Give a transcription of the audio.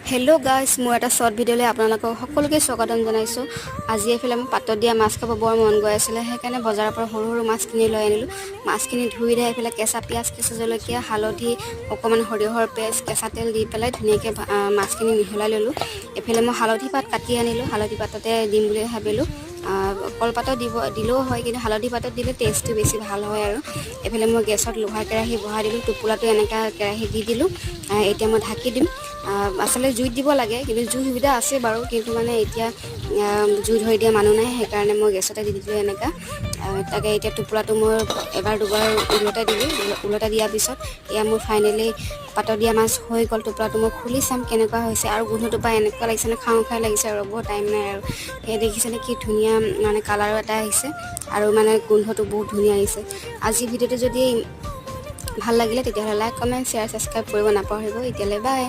Hello' guys, মোৰ এটা short ভিডিঅ'লৈ আপোনালোকক সকলোকে স্বাগতম জনাইছোঁ। আজি এইফালে মোৰ পাতত দিয়া মাছ খাব বৰ মন গৈ আছিলে। সেইকাৰণে বজাৰৰ পৰা সৰু সৰু মাছ কিনি লৈ আনিলোঁ। মাছখিনি ধুই ধাই এইফালে কেঁচা পিঁয়াজ, কেঁচা জলকীয়া, হালধি, অকণমান সৰিয়হৰ পেষ্ট, কেঁচা তেল দি পেলাই ধুনীয়াকৈ মাছখিনি মিহলাই ল'লোঁ। এইফালে মই হালধি পাত কাটি আনিলোঁ। হালধি পাততে দিম বুলি ভাবিলোঁ। কলপাতত দিলেও হয়, কিন্তু হালধি পাতত দিলে টেষ্টটো বেছি ভাল হয়। আৰু এইফালে মই গেছত লোহাৰ কেৰাহী বহাই দিলোঁ। টোপোলাটো এনেকুৱা কেৰাহী দি দিলোঁ। এতিয়া মই ঢাকি দিম। আচলতে জুইত দিব লাগে, কিন্তু জুই সুবিধা আছে বাৰু, কিন্তু মানে এতিয়া জুই ধৰি দিয়া মানুহ নাই। সেইকাৰণে মই গেছতে দি দিলোঁ এনেকুৱা। তাকে এতিয়া টোপোলাটো মই এবাৰ দুবাৰ ওলটাই দিলোঁ। ওলটাই দিয়াৰ পিছত এয়া মোৰ ফাইনেলি পাতত দিয়া মাছ হৈ গ'ল। টোপোলাটো মই খুলি চাম কেনেকুৱা হৈছে। আৰু গোন্ধটো পাই এনেকুৱা লাগিছে নে, খাওঁ খাওঁ লাগিছে আৰু ৰ'ব টাইম নাই। আৰু সেই দেখিছেনে, কি ধুনীয়া মানে কালাৰো এটা আহিছে আৰু মানে গোন্ধটো বহুত ধুনীয়া আহিছে। আজি ভিডিঅ'টো যদি ভাল লাগিলে, তেতিয়াহ'লে লাইক, কমেণ্ট, শ্বেয়াৰ, ছাবস্ক্ৰাইব কৰিব নাপাহৰিব। এতিয়ালৈ বাই।